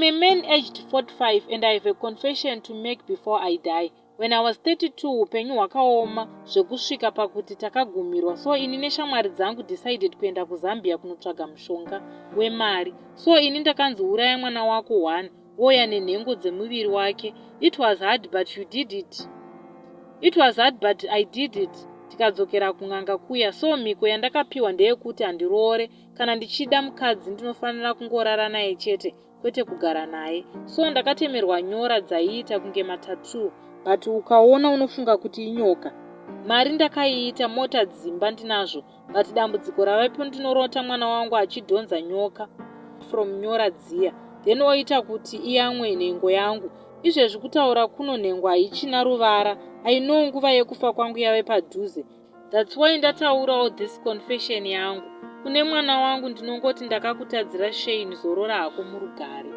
I'm a man aged 45 and I have a confession to make before I die. When I was 32 hupenyu hwakaoma zvekusvika pakuti takagumirwa so ini neshamwari dzangu decided kuenda kuZambia kunotsvaga mushonga wemari. So ini ndakanzi uraya mwana wako one wouya nenhengo dzemuviri wake. It was hard but you did it. It was hard but I did it. Tikadzokera kun'anga kuya so mhiko yandakapiwa ndeyekuti handiroore kana ndichida mukadzi ndinofanira kungorara naye chete kwete kugara naye so ndakatemerwa nyora dzaiita kunge matattoo but ukaona unofunga kuti inyoka mari ndakaiita mota dzimba ndinazvo but dambudziko ravapo ndinorota mwana wangu achidhonza nyoka from nyora dziya then oita kuti iyamwe nhengo yangu izvezvi kutaura kuno nhengo haichina ruvara I know nguva yekufa kwangu yave padhuze That's why ndataurawo this confession yangu kune mwana wangu ndinongoti ndakakutadzira Shane zorora hako murugare.